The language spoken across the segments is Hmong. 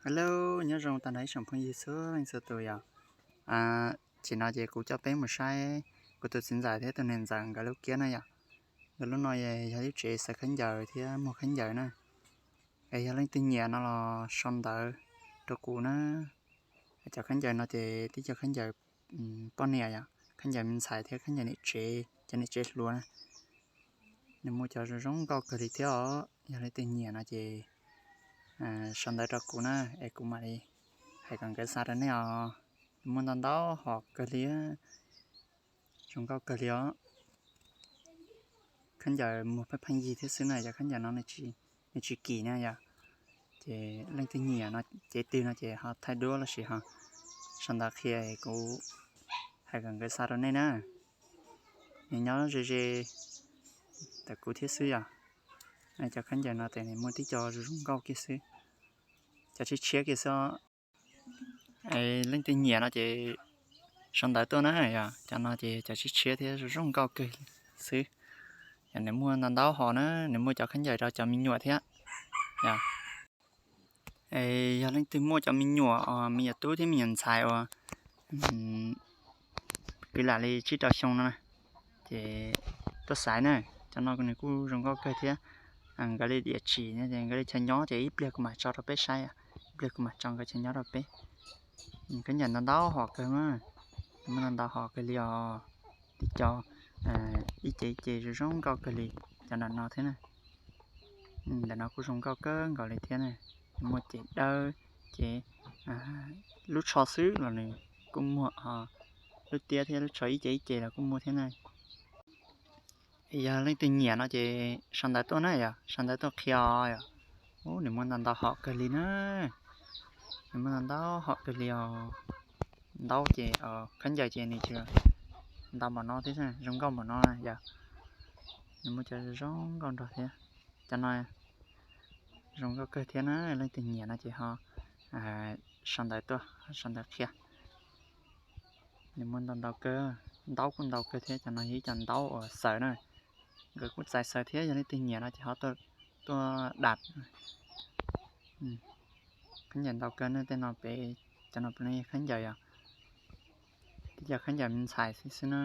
Hello, nyob zoo tag nrho ib tsoom phooj ywg txhua leej txhua tus yom. Tam sim no ces kuv coj peb mus saib kuv tus txiv ntxawm thiab tus niam ntxawm nkawd lub kiab na yom. Nkawd lub no yog lub tsev xaws khaub ncaws thiab muag khaub ncaws na. Es yog leej twg nyiam no los sau ntawv rau kuv na. Cov khaub ncaws no ces tib co khaub ncaws poj niam yom, khaub ncaws me ntxhais thiab khaub ncaws niam tsev, cov niam tsev hluas na. Nws muaj cov zoo zoo nkauj kawg li thiab os. Yog leej twg nyiam no ces sau ntawv rau kuv na, es kuv mam li hais kom nkawd xa rau nej os. Nws muaj ntau ntau hom kawg li, zoo nkauj kawg li os. Khaub ncaws muag pheej pheej yig thiab xwb na, cov khaub ncaws no nws tsis kim na yom. Ces leej twg nyiam no, cev twg no ces ho thaij duab los sis ho sau ntawv qhia kuv hais kom nkawd xa rau nej na. Nws nyob ze ze ntawm kuv thiab xwb yom. Cov khaub ncaws no ces nws muaj tib co zoo zoo nkauj kiag xwb, cov tshiab tshiab kiag xwb. Leej twg nyiam no ces sau ntawv tuaj na yom. Cov no ces cov tshiab tshiab thiab zoo zoo nkauj kawg xwb. Yog nws muaj ntau ntau hom na, nws muaj cov khaub ncaws rau cov me nyuam thiab. Yog leej twg muaj cov me nyuam, me nyuam tub thiab me nyuam ntxhais uas kwv lam li tsib rau xyoo no na, ces tuaj xaiv na. Cov no nws kuj zoo nkauj kawg thiab. Nkawd li diam tsim, nkawd li chaw nyob ces ib pliag kuv mam tso rau peb saib, ib pliag kuv mam tso nkawd chaw nyob rau peb. Khaub ncaws ntau ntau hom kawg mas, muaj ntau ntau hom kawg li os. Tib co ib ce ib ce zoo zoo nkauj kawg li. Cov ntawm no thiab na, ntawm no kuj zoo nkauj kawg nkaus li thiab na. Muaj ces dawb, ces lub tsho xwb los nws kuj muaj, lub tiab thiab lub tsho ib ce ib ce los kuj muaj thiab na. Yog leej twg nyiam no ces sau ntawv tuaj na yom, sau ntawv tuaj qhia os yom. Ub, nws muaj ntau ntau hom kawg li na, nws muaj ntau ntau hom kawg li os. Ntaub ces, khaub ncaws ces nws tsis ntau npaum no thiab, zoo nkauj npaum no yom. Nws muaj cov zoo nkauj nrog thiab. Cov no zoo nkauj kawg thiab na, leej twg nyiam no ces ho sau ntawv tuaj, sau ntawv qhia. Nws muaj ntau ntau kawg, ntaub kuj ntau kawg thiab, cov no yog ib co ntaub uas xaws na. Nkawd kuj txais xaws thiab, yog leej twg nyiam no ces ho tuaj dam. Khaub ncaws ntau kawg na, tej no pem, cov no pem no yog khaub ncaws yom. Tib co khaub ncaws me ntxhais xwb xwb na.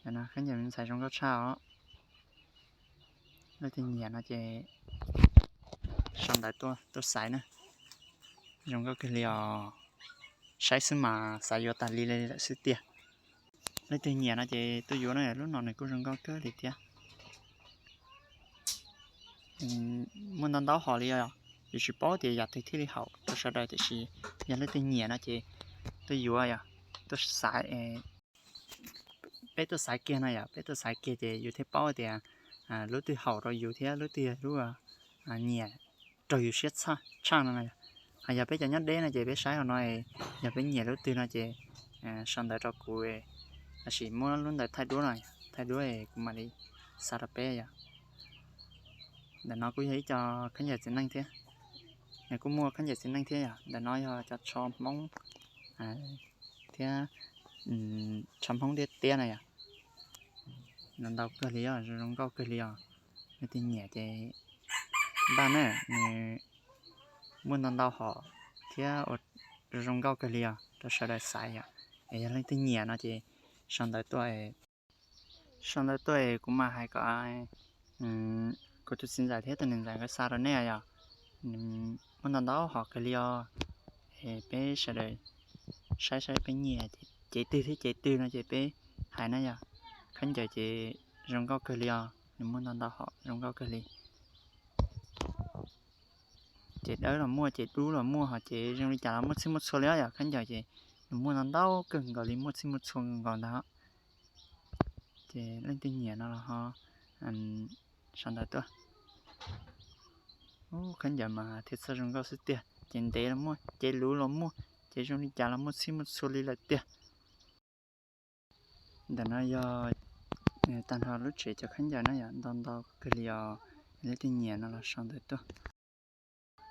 Cov no khaub ncaws me ntxhais zoo nkauj tshaj os. Leej twg nyiam no ces sau ntawv tuaj, tuaj xaiv na. Zoo nkauj kawg li os. Saib xwb mas xav yuav tas li lawm xwb tiag. Leej twg nyiam no ces tuaj yuav na, lub no nws kuj zoo nkauj kawg li thiab. Muaj ntau ntau hom li os, yus tsis paub tias yam twg thiaj li haum rau sawv daws, tiam sis yog leej twg nyiam no ces tuaj yuav yom, tuaj xaiv. Peb tuaj xaiv kiag no yom, peb tuaj xaiv kiag ces yus thiaj paub tias lub twg haum rau yus thiab lub twg yog lub nyiam raug yus siab tshaj no. Ho yog peb cov nyob deb no ces peb saib hauv no, yog peb nyiam lub twg no ces sau ntawv rau kuv, lossis muab lub ntawv thaij duab no, thaij duab kuv mam li xa rau peb yom. Ntawm no kuj yog ib co khaub ncaws txiv neej thiab, nws kuj muaj khaub ncaws txiv neej thiab yom. Ntawm no yog cov tsho Hmoob thiab, tsho Hmoob tiab tiab na yom. Ntau ntau kawg li os, zoo nkauj kawg li os. Leej twg nyiam ces npaj na, nws muaj ntau ntau hom thiab ua zoo nkauj kawg li os rau sawv daws xaiv yom. Es yog leej twg nyiam no ces sau ntawv tuaj, sau ntawv tuaj es kuv mam hais kom kuv tus txiv ntxawm thiab tus niam ntxawm nkawd xa rau nej yom. Muaj ntau ntau hom kawg li os. Es peb sawv daws saib saib peb nyiam cev twg thiab cev twg no ces peb hais na yom. Khaub ncaws ces zoo nkauj kawg li os, nws muaj ntau ntau hom zoo nkauj kawg li. Ces dawb los muaj, ces dub los muaj, ho ces zoo li cas los muaj txhij muaj txhua li os yom. Khaub ncaws ces nws muaj ntau ntau kawg nkaus li, muaj txhij muaj txhua nkaus ntag. Ces leej twg nyiam no los ho sau ntawv tuaj. Khaub ncaws mas thiaj txawj zoo nkauj xwb tiag, ces ntev los muaj, ces luv los muaj, ces zoo li cas los muaj txhij muaj txhua li lawm tiag. Ntawm no yog tag nrho lub tsev cov khaub ncaws na yom, ntau ntau kawg li os. Leej twg nyiam no los sau ntawv tuaj.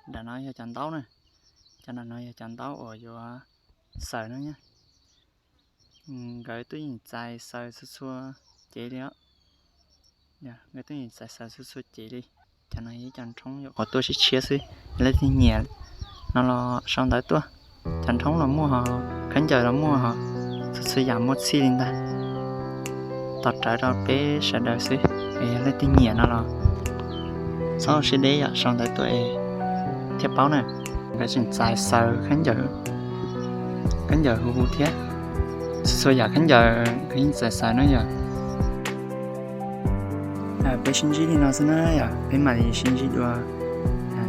Nram no yog cov ntaub na, cov nram no yog cov ntaub uas yuav xaws no. Nkawd tuaj yeem txais xaws txhua txhua cev li os. Nkawd tuaj yeem txais xaws txhua txhua cev li. Cov no yog ib co nrhoob yuav qhov tuaj tshiab tshiab xwb, leej twg nyiam no los sau ntawv tuaj. Cov nrhoob los muaj hos, khaub ncaws los muaj hos, txhua txhua yam muaj txhij li ntag. Tos rawv rau peb sawv daws xwb, es yog leej twg nyiam no los txhob siab deb yom, sau ntawv tuaj es thiaj paub na. Nkawd tseem txais xaws khaub ncaws hu hu thiab, txhua txhua yam khaub ncaws nkawd yeej txais xaws na yom. Peb sib ntsib li no xwb na yom, peb mam li sib ntsib dua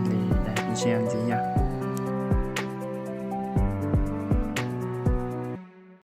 li daim video ntxiv yom.